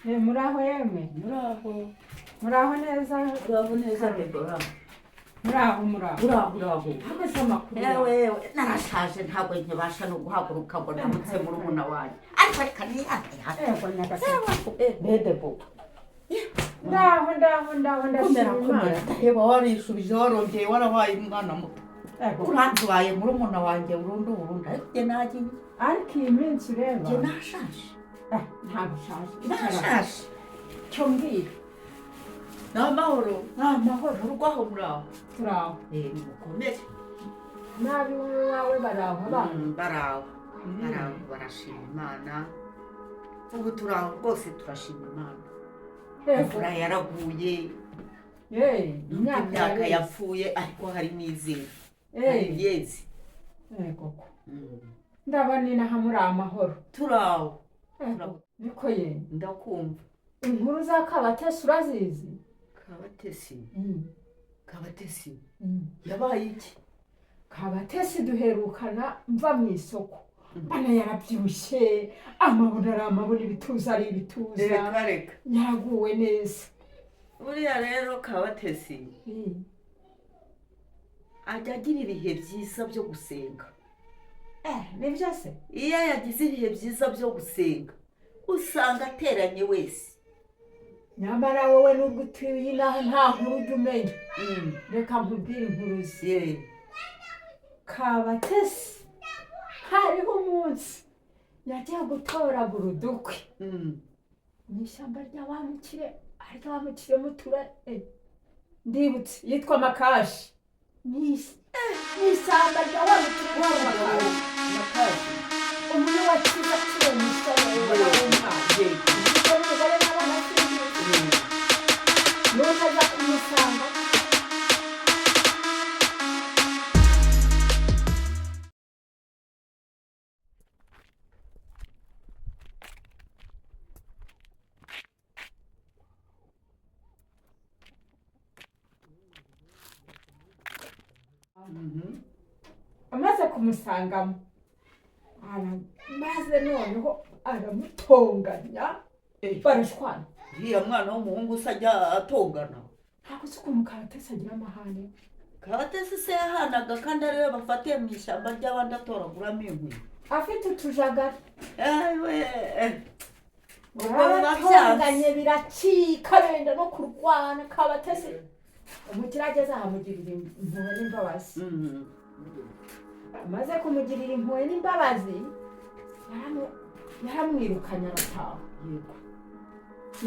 Muraho yemwe. Muraho. Muraho neza. Muraho neza, Debora. Muraho, muraho. Muraho, muraho. Hameze amakuru yawe? Yewe yewe, narashaje, ntabwo nkibasha no guhaguruka ngo ndamutse murumuna wanjye, ariko reka niyate. Yego nyagasani. Debo. Ndaho, ndaho, ndaho. Komera. Ndashima Komera. Imana. Reba, warishubije, warongeye warabaye umwana muto. Yego. Urandubaye murumuna wanjye burundu burundu, ariko njye nagiye. Ariko iyi minsi ureba. Njye nashaje. Ntabwo ushaje. Icara. Nashaje. Cyo mbwira. Ni amahoro? Ni amahoro. Mu rugo aho muraho? Turaho. Nimukomere. Nabi wawe baraho abana? Baraho, baraho, barashima Imana. Ubu turaho rwose, turashima Imana. Imvura yaraguye. Nubwo imyaka imyaka yareze. yapfuye, ariko hari n'izera, hari ibyeze. Yego ko ndabona inaha muri amahoro. Turaho. Yego. Niko ye? Ndakumva. Inkuru za Kabatesi urazizi? Kabatesi? Kabatesi yabaye iki? Kabatesi duherukana mva mu isoko, mbona yarabyibushye, amabuno ari amabuno, ibituza ari ibituza. Reka reka. Yaraguwe neza. Buriya rero Kabatesi ajya agira ibihe byiza byo gusenga. Nibyo se? Iyo yagize ibihe byiza byo gusenga, usanga ateranye wese. Nyamara wowe nubwo utuye inaha, nta nkuru ujya umenya. Reka nkubwire inkuru ze. Kabatesi hariho umunsi yagiye gutoragura udukwi mu ishyamba rya wa mukire, arya wa mukire mutura, ndibutse, yitwa Makashi. Mu ishyamba rya wa mukire witwa Makashi. Makashi. Umuntu wakiza akiri umusore w'umwana, umugore n'abana sinzi. Nuko aza kumusanga. Amaze kumusangamo, maze noneho aramutonganya, barashwana. Uriya mwana w'umuhungu se ajya atongana? Ntabwo uzi ukuntu Kabatesi agira amahane. Kabatesi se yahanaga kandi ariwe bafatiye mu ishyamba ry'abandi atoraguramo inkwi? Afite utujagari. Ewe, ubwo biba Baratonganye. byanze. Biracika, benda no kurwana. Kabatesi umukire ageze ahamugirira impuhwe n'imbabazi. Amaze kumugirira impuhwe n'imbabazi, yaramwirukanye arataha.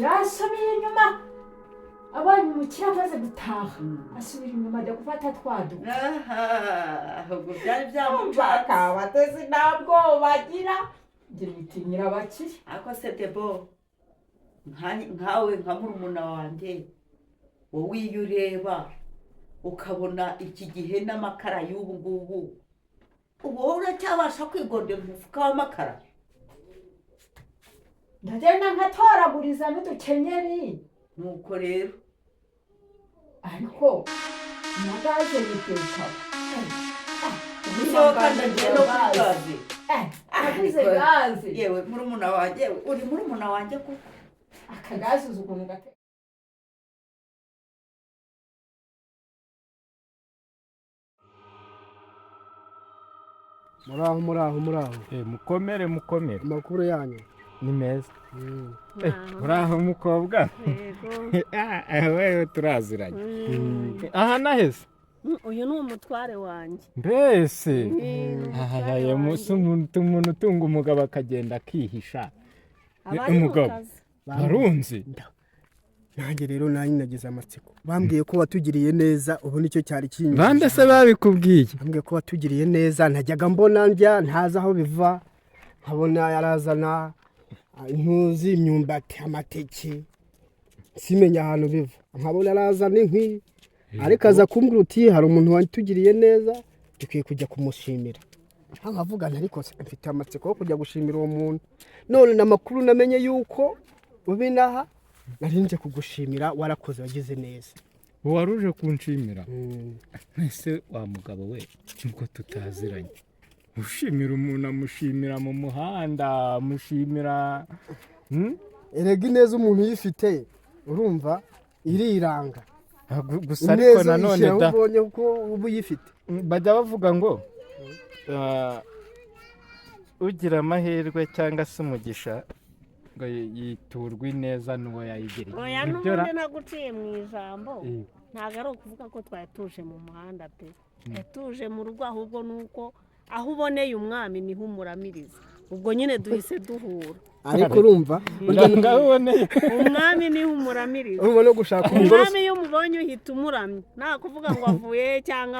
Yasubiye inyuma, abonye umukire amaze gutaha, asubira inyuma ajya gufata twaduka. Aha, ubwo byari byamucanze. Kabatesi nta bwoba agira, ngira bitinyira abakire. Ariko se Debo, nkawe nka murumuna wanjye, wowe iyo ureba ukabona iki gihe n'amakara y'ubu ngubu, ubu wowe uracyabasha kwigondera umufuka w'amakara? Ndagenda nkatoraguriza n'udukenyeri. Nuko rero. Ariko na gaze yitekaho. Ubu wakandagiye no kuri gaze? Naguze Ariko- gaze. Yewe murumuna wanjye, uri murumuna wanjye kuko. Akagaze uzi ukuntu gate? Muraho, muraho, muraho. Mukomere, mukomere. Amakuru yanyu? Ni meza. Muraho mukobwa. Yego. Ah, wewe turaziranye. Aha naheze? Uyu ni umutware wanjye. Mbese Ni umutware aya wanjye. umuntu utunga umugabo akagenda akihisha. Aba ari mu Umugabo. kazi. Warunzi. Nanjye rero nanjye nagize amatsiko, bambwiye ko watugiriye neza, ubu nicyo cyari kinjije. Bande se babikubwiye? Bambwiye ko watugiriye neza. Ntajyaga mbona ndya, ntazi aho biva, nkabona yarazana intuzi, imyumbati, amateke, simenya ahantu biva, nkabona arazana inkwi, ariko aza kumbwira uti hari umuntu watugiriye neza, dukwiye kujya kumushimira. Nkavuga nti ariko se mfite amatsiko yo kujya gushimira uwo muntu. None amakuru namenye yuko ubinaha, nari nje kugushimira, warakoze, wagize neza. Wari uje kunshimira? Ese wa mugabo we, nubwo tutaziranye, ushimira umuntu amushimira mu muhanda, amushimira? Erega ineza umuntu uyifite, urumva iriranga. Gusa ariko Ineza nanone uyishyira aho da ubonye kuko uba uyifite. Bajya bavuga ngo ugira amahirwe cyangwa se umugisha ngo yiturwe ineza n'uwo yayigiriye. Oya. Nibyo ra? N'ubundi naguciye mu ijambo. Ntabwo ari ukuvuga ko twari tuje mu muhanda pe, tuje mu rugo, ahubwo ni uko aho uboneye umwami niho umuramiriza. Ubwo nyine duhise duhura. Ariko urumva Ngaho uboneye Umwami niho umuramiriza. Urumva no gushaka umugore Umwami iyo umubonye uhita umuramya, nta kuvuga ngo avuye he cyangwa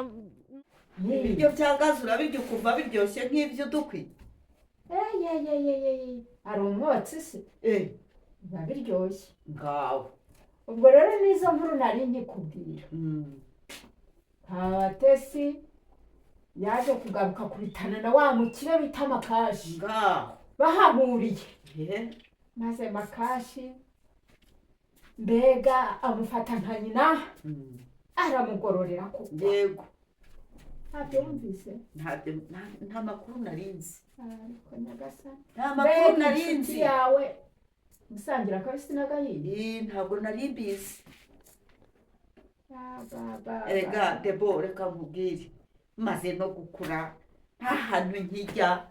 Ibiryo bya gaze urabirya ukumva biryoshye nk'iby'udukwi? Eyeyeyeye, hari umwotsi se? Eh. Biba biryoshye. Ngaho. Ubwo rero n'izo nkuru nari nkikubwira. Kabatesi yaje kugaruka kubitana na wa mukire bita Makashi. Ngaho. Bahahuriye, maze Makashi mbega amufata nka nyina, aramugororera koko. Ntabyo wumvise? Ntabyo, nta makuru narinzi. Ariko nyagasani! Nta makuru Mbega narinzi. inshuti yawe musangira akabisi n'agahiye. Eh, ntabwo nari mbizi. Ba, ba, ba, ba. Erega Debo, reka nkubwire, maze no gukura nta hantu nkijya.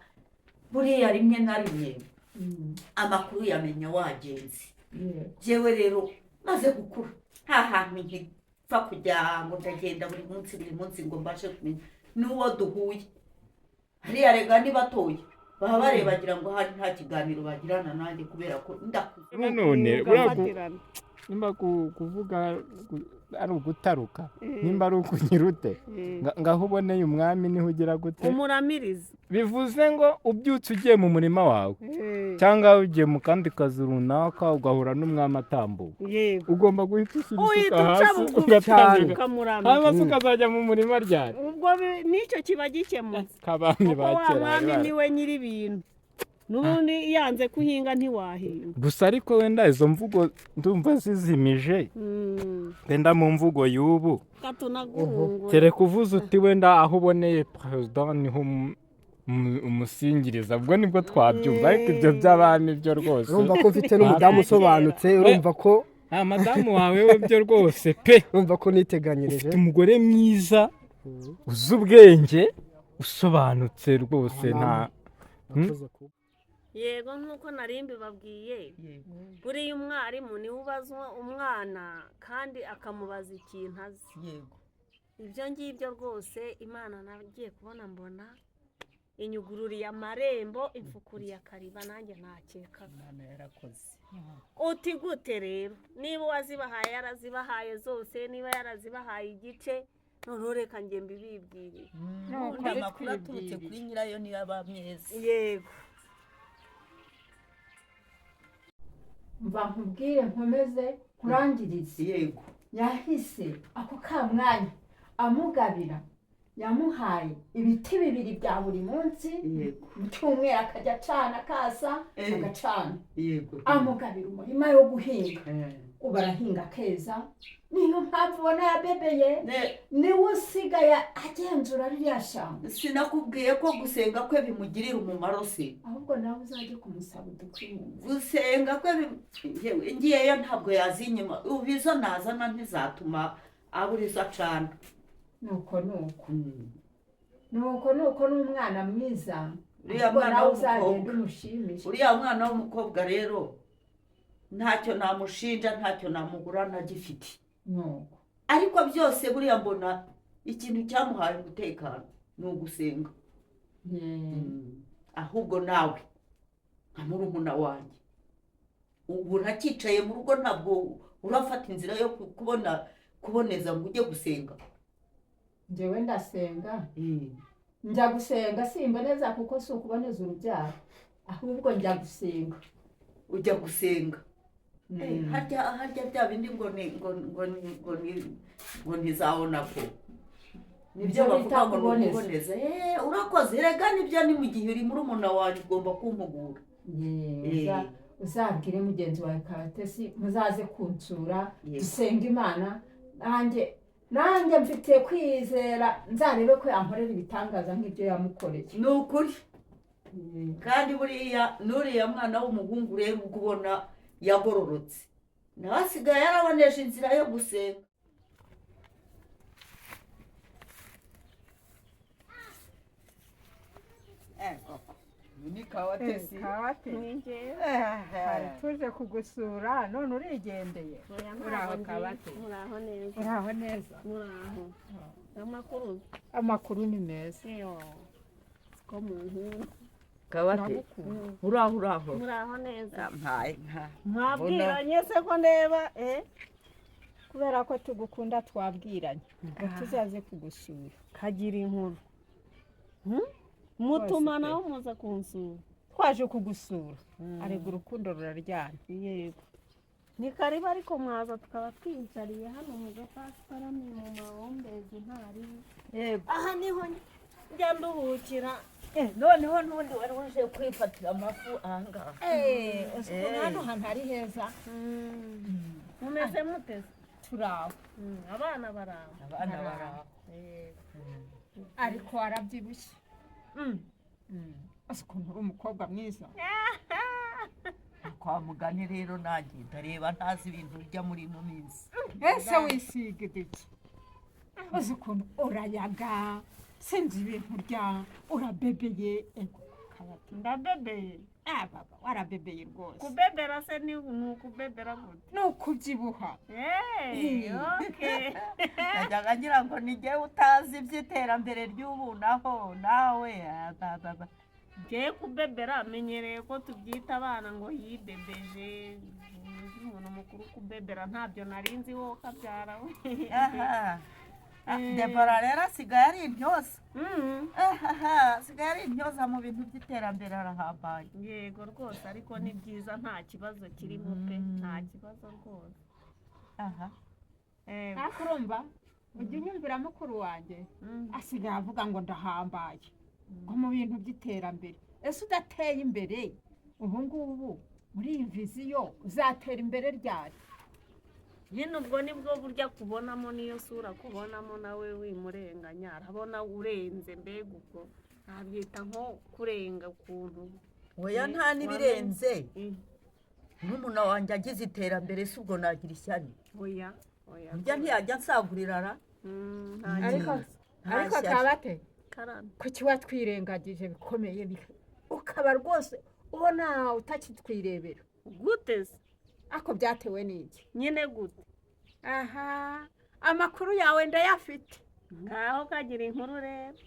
Buriya rimwe na rimwe amakuru yamenya wagenzi. Jewe rero maze gukura nta hantu nkipfa kujya ngo ndagenda buri munsi buri munsi ngo mbashe kumenya n'uwo duhuye hariya. Rega ni batoya baba bareba bagira ngo hari nta kiganiro bagirana nanjye kubera ko ndakuze. Nanone buriya Ugafatirana. Nimba kuvuga ari ugutaruka, nimba ari ukugira ute, ngaho uboneye umwami niho ugira gute? Umuramiriza. Bivuze ngo ubyutse ugiye mu murima wawe cyangwa ugiye mu kandi kazi runaka, ugahura n'umwami atambuka, ugomba guhita ushyira isuka Uhita uca hasi, bugufi. ugatangira, Ukamuramya. hanyuma se ukazajya mu murima ryari? Ubwo n'icyo kiba gikemutse. Kabami Kuko ba wa kera mwami bari niwe nyir'ibintu, n'ubundi yanze kuhinga ntiwahinga. Gusa ariko wenda izo mvugo ndumva zizimije, wenda mu mvugo y'ubu. Katunaguhungura. Kereka uvuze uti wenda aho uboneye perezida niho umusingiriza, ubwo nibwo twabyumva. Ariko ibyo by'abami byo rwose. Urumva ko mfite n'umudamu usobanutse, urumva ko Nta madamu wawe we byo rwose pe. Urumva ko niteganyirije. Ufite umugore mwiza, uzi ubwenge, usobanutse rwose, nta Nakoze kuba. Yego, nk'uko nari mbibabwiye, buriya umwarimu niwe ubazwa umwana kandi akamubaza ikintu azi. Ibyo ngibyo rwose, Imana nagiye kubona mbona inyugururiye amarembo, imfukuriye akariba nanjye ntakekaga. Imana yarakoze. Uti gute rero? Niba uwazibahaye yarazibahaye zose, niba yarazibahaye igice, noneho reka njye mbibibwirire. Nuko Amakuru aturutse kuri nyirayo niyo aba meza. Yego. Mva nkubwire, nkomeze nkurangirize. Yahise ako ka mwanya amugabira, yamuhaye ibiti bibiri bya buri munsi. Mu cyumweru akajya acana akasa, agacana. Amugabira umurima yo guhinga. Ubu arahinga akeza, niyo mpamvu ubona yabebeye. Niwe usigaye agenzura ririya shyamba. Sinakubwiye ko gusenga kwe bimugirira umumaro se? Ahubwo nawe uzajye kumusaba udukwi mu nzu. Gusenga kwe yewe, ngiyeyo ntabwo yazinyima. Ubu izo nazana ntizatuma abura izo acana. Nuko nuko nuko nuko ni umwana mwiza. Uriya Ahubwo mwana nawe w'umukobwa. uzagenda umushimishe. Uriya mwana w'umukobwa rero ntacyo namushinja, ntacyo namugura ntagifite. Nuko. Ariko byose buriya mbona ikintu cyamuhaye umutekano ni ugusenga. Ahubwo nawe nka murumuna wanjye, ubu uracyicaye mu rugo, ntabwo urafata inzira yo kubona kuboneza ngo ujye gusenga? Njyewe ndasenga, njya gusenga, simboneza kuko si ukuboneza urubyaro, ahubwo njya gusenga. Ujya gusenga. Harya bya bindi ngo ni ngo ngo ni ngo ni ngo ntizabona ko nibyo Ibyo bavuga bita ngo ni kuboneza. ukuboneza. Urakoze rega, nibyo, ni mu gihe uri murumuna wanjye ugomba kumpugura. Uzabwire mugenzi wawe Kabatesi muzaze kunsura, dusenge Imana. Nanjye mfite kwizera, nzarebe ko yankorera ibitangaza nk'ibyo yamukoreye. Ni ukuri. Kandi buriya n'uriya mwana w'umuhungu rero ubwo ubona Yagororotse, nawe asigaye yaraboneje inzira yo gusenga. Ni Kabatesi. Kabate, Ehe. tuje kugusura none urigendeye. Uraho Kabate? Muraho neza. Uraho neza. Muraho, amakuru? Amakuru ni meza. Eyo, ko mu nkuru. Kabate. Ndagukunda. Uraho, uraho. Muraho neza. Mpaye nka Mwabwiranye se ko ndeba Kubera ko tugukunda twabwiranye ngo tuzaze kugusura. Kagira inkuru. Mutuma nawe muza kunsura. Twaje kugusura, arega urukundo ruraryana. Yego, ni karibu, ariko mwaza tukaba twiyicariye hano mu gapasiparame mu mawombezi ntari. Yego. Aha niho njya nduhukira. Noneho n'ubundi wari uje kwifatira amafu ahangaha. Uzi ukuntu hano hantu ari heza. Mumeze muteze? Turaho. Abana baraho? Abana baraho. Ariko warabyibushye. Uzi ukuntu uri umukobwa mwiza. Kwa mugani rero nanjye ndareba ntazi ibintu urya muri ino minsi. Ese wisiga ibiki? Uzi ukuntu urayaga, sinzi ibintu urya, urabebeye. Ego Kabate. Ndabebeye? Ah baba, warabebeye rwose. Kubebera se ni ukubebera gute? Ni ukubyibuha. Okay. Najyaga ngira ngo ni jyewe utazi iby'iterambere ry'ubu, naho nawe ah, ba, ba, ba. Ngiye kubebera, menyereye ko tubyita abana ngo yibebeje. Umuntu mukuru kubebera ntabyo nari nzi, wowe ukabyara we. Aha. Ah, Debora rero asigaye ari intyoza. Ahaha, asigaye ari intyoza mu bintu by'iterambere, arahambaye. Yego rwose, ariko ni byiza, nta kibazo kirimo pe, nta kibazo rwose. Aha. Yego. Ariko urumva ujya unyumvira mukuru wanjye asigaye avuga ngo ndahambaye ngo mu bintu by'iterambere. Ese udateye imbere ubu ngubu muri iyi vision, uzatera imbere ryari? Nyine ubwo nibwo buryo akubonamo, niyo sura akubonamo, nawe wimurenganya, arabona urenze. Mbega ubwo nabyita nko kurenga ukuntu. Oya, nta n'ibirenze. Murumuna wanjye agize iterambere si ubwo nagira ishyari? Oya, oya. Burya ntiyajya ansagurira ra. Nta Ariko kibazo. Nta ariko shyari. Kabate, Karame. kuki watwirengagije bikomeye, ukaba rwose ubona utakitwirebera? Gute se? Ako byatewe n'iki? Nyine gute? Aha, amakuru yawe ndayafite. Ngaho kagira inkuru rero.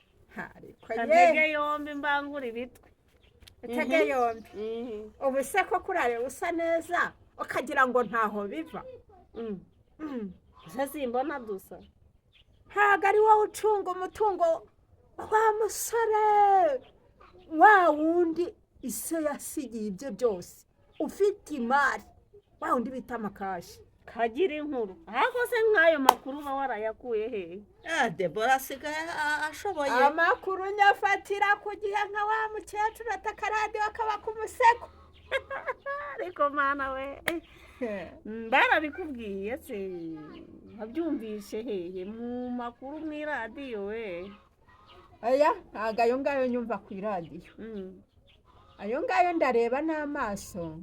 Ariko ye. Katege yombi, mbangura ibitwe. Utege yombi. Ubu se ko kurareba usa neza ukagira ngo ntaho biva? Se simbona dusa? Ntabwo ari wowe ucunga umutungo wa musore wa wundi ise yasigiye ibyo byose, ufite imari, wa wundi bita amakashi? Kagira inkuru, ariko se nk'ayo makuru uba warayakuye hehe? Ah, Debora asigaye ashoboye. Amakuru nyafatira ku gihe nka wa mukecuru atakaradiyo kaba ku musego. Ariko mana we, barabikubwiye se? Wabyumvishe hehe, mu makuru, mu iradiyo we? Oya, ntabwo ayo ngayo nyumva ku iradiyo. Ayo ngayo ndareba n'amaso.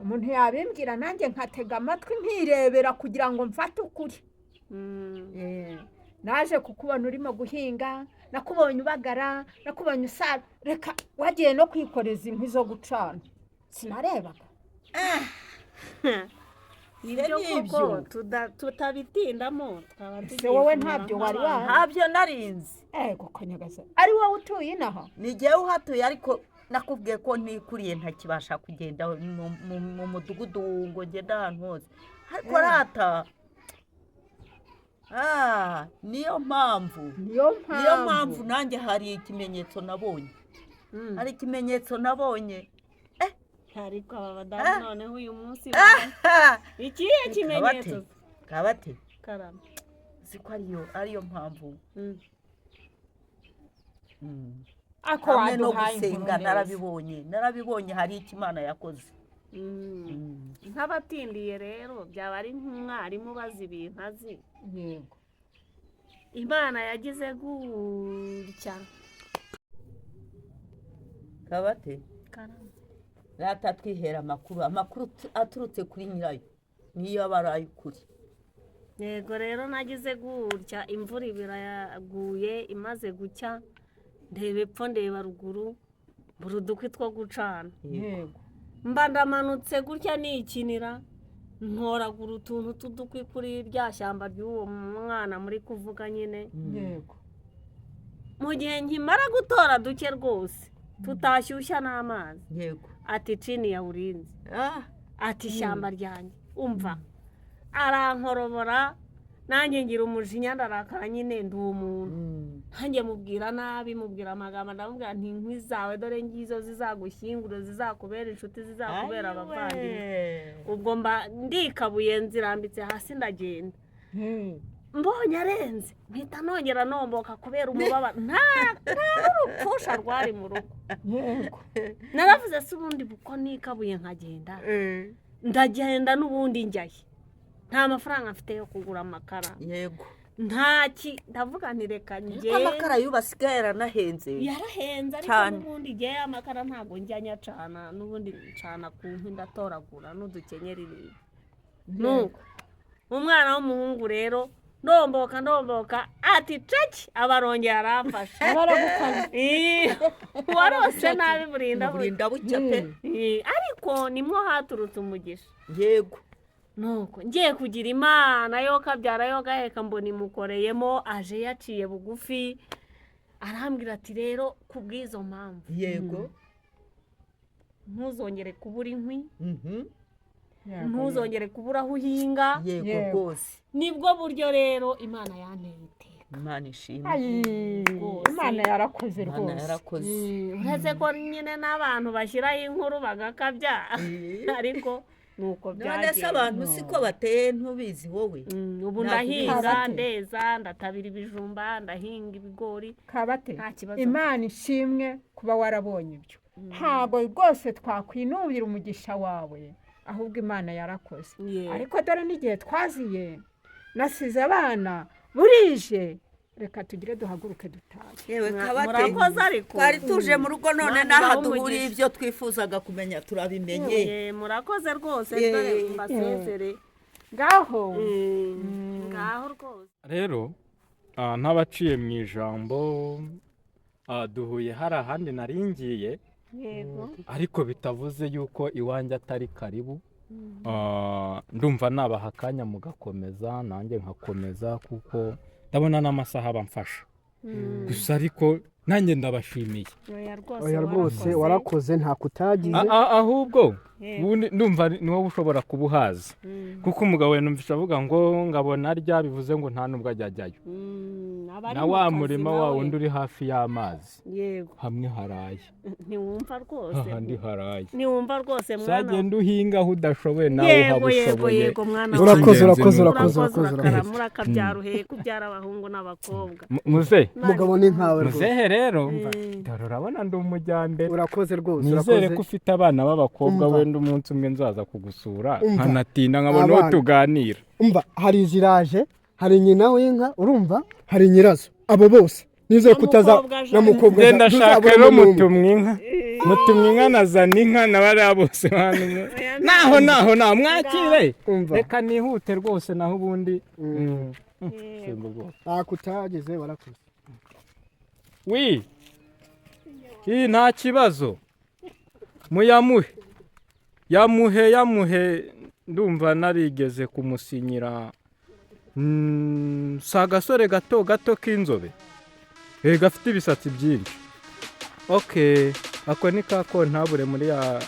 Umuntu yabimbwira nanjye nkatega amatwi nkirebera kugira ngo mfate ukuri. Naje kukubona urimo guhinga, nakubonye ubagara, nakubonye usara, reka wagiye no kwikoreza inkwi zo gucana, sinarebaga? Nibyo Nibyo. koko, tutabitindamo twaba Ese tugiye wowe kumera ntabyo wari nk'abana. Ntabyo narinzi. Ego kanyagaza, ari wowe utuye inaha? Ni jyewe uhatuye, ariko nakubwiye ko nikuriye ntakibasha kugenda mu mudugudu ngo ngende ahantu hose, ariko rata, ah, niyo mpamvu. Niyo mpamvu. Niyo mpamvu nanjye hari ikimenyetso nabonye. Hari ikimenyetso nabonye. Ariko aba badamu noneho uyu munsi Ah! ikihe kimenyetso? Kabate. Karame. Si ko ariyo mpamvu. Ako Hamwe no waduhaye inkuru gusenga neza. Narabibonye, hari icyo Imana yakoze. Nk'abatindiye rero, byaba ari nk'umwarimu ubaza ibintu azi. Yego. Imana yagize gutya. Kabate. Karame. Rata twihera amakuru, amakuru aturutse kuri nyirayo niyo aba ari ay'ukuri. Yego, rero nagize gutya, imvura ibiraguye, imaze gucya ndeba epfo, ndeba ruguru, mbura udukwi two gucana. Mba ndamanutse gutya nikinira, ntoragura utuntu tw'udukwi kuri rya shyamba ry'uwo mwana muri kuvuga nyine. Mu gihe nkimara gutora duke rwose tutashyushya n'amazi, ati: "Chini ya ulinzi." Ati: "Ishyamba ryanjye." Umva, arankorobora, nanjye ngira umujinya, ndarakara nyine, ndi umuntu. Nanjye mubwira nabi, mubwira amagambo, ndamubwira nti: "Inkwi zawe dore ngizo, zizagushyingure, zizakubera inshuti, zizakubera abavandimwe." Ubwo mba ndikabuye, nzirambitse hasi, ndagenda. Mbonye arenze, mpita nongera nomboka kubera umubabaro. Nta n'urupfusha rwari mu rugo. Naravuze: "Se ubundi buko nikabuye nkagenda, ndagenda n'ubundi njyahe? Nta mafaranga mfite yo kugura amakara." Ntaki, ndavuga nti: "Reka Ariko ngende." amakara y'ubu asigaye yaranahenze. Yarahenze ariko Cyane. n'ubundi ngewe amakara ntabwo njya nyacana, n'ubundi ncana ku nkwi, ndatoragura n'udukenyeri. Nuko umwana w'umuhungu rero, ndomboka ndomboka, ati: "Ceki." Abarongera aramfasha. Baragukaza. Ii, warose nabi burinda bucya. Burinda bucya pe. Ii, ariko nimwo haturutse umugisha. Nuko ngiye kugira Imana yo kabyara yo gaheka, mbona imukoreyemo, aje yaciye bugufi, arambwira ati: "Rero ku bw'izo mpamvu, ntuzongere kubura inkwi, ntuzongere kubura aho uhinga." Rwose. Nibwo buryo rero Imana yanteye iteka. Imana ishimwe. Ayi, Rwose. Imana yarakoze Imana rwose. yarakoze. Uretse ko nyine n'abantu bashyiraho inkuru bagakabya, ariko nuko None se byagenze. abantu siko bateye, ntubizi wowe? Ubu Ntabwo ndahinga, ubizi. ndeza, ndatabira ibijumba, ndahinga ibigori. Kabate, Nta kibazo. Imana ishimwe kuba warabonye ibyo. Ntabwo rwose twakwinubira umugisha wawe, ahubwo Imana yarakoze. Ariko dore n'igihe twaziye, nasize abana, burije, reka tugire duhaguruke dutahe. Yewe Kabate, Murakoze ariko. twari tuje mu rugo none Imana n'aha ibahe duhuriye, umugisha. ibyo twifuzaga kumenya turabimenye. Murakoze rwose. Dore mbasezere. Ngaho. Ngaho rwose. Rero ntabaciye mu ijambo, duhuye hari ahandi naringiye, ariko bitavuze yuko iwanjye atari karibu. Ndumva nabaha akanya mugakomeza, nanjye nkakomeza, kuko ndabona n'amasaha aba amfasha gusa, ariko nanjye ndabashimiye. Oya rwose. Oya rwose, warakoze, ntako utagize. Ahubwo ubundi ndumva ni wowe ushobora kuba uhazi, kuko umugabo we numvise avuga ngo ngabona arya, bivuze ngo nta nubwo ajya ajyayo. Aba ari Na mu wa kazi murima wa nawe. wundi uri hafi y'amazi, hamwe haraye. Ntiwumva rwose. Hahandi haraye. Ntiwumva rwose, mwana. Uzagenda uhinga aho udashoboye, nawe uhaba ushoboye. Yego, mwana. Urakoze. Icy'ingenzi Urakoze. ni uko- Urakoze, Urakoze. urakoze. Urakarama, urakabyara, uheka ubyara abahungu n'abakobwa. Muze Umugabo ni nkawe rwose. Muzehe rero, dore urabona ndi umujyambere. Urakoze rwose. Nizere Urakoze. ko ufite abana b'abakobwa. Umva. Wenda umunsi umwe nzaza kugusura, Umva. nkanatinda nkabona uwo Abana. tuganira. Umva, hari iziraje, hari nyina w'inka, urumva, hari nyirazo, abo bose nizere ko utaza Mukobwa Jeanne. Na mukobwa. Ngenda shaka ntuzabura rero n'umwe. Mutumwa inka, mutumwa inka, nazana inka na bariya bose bantu. Naho naho naho mwakire. Umva. Reka nihute rwose, naho ubundi simba rwose. Ntako utagize, warakoze. Wi iyi nta kibazo, muyamuhe, yamuhe, yamuhe. Ndumva narigeze kumusinyira. Si agasore gato gato k'inzobe, gafite ibisatsi byinshi? Ok, ako ni ka kontabure muri ya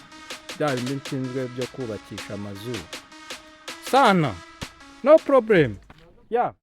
bya bindi nshinzwe byo kubakisha amazu sana. No problem ya.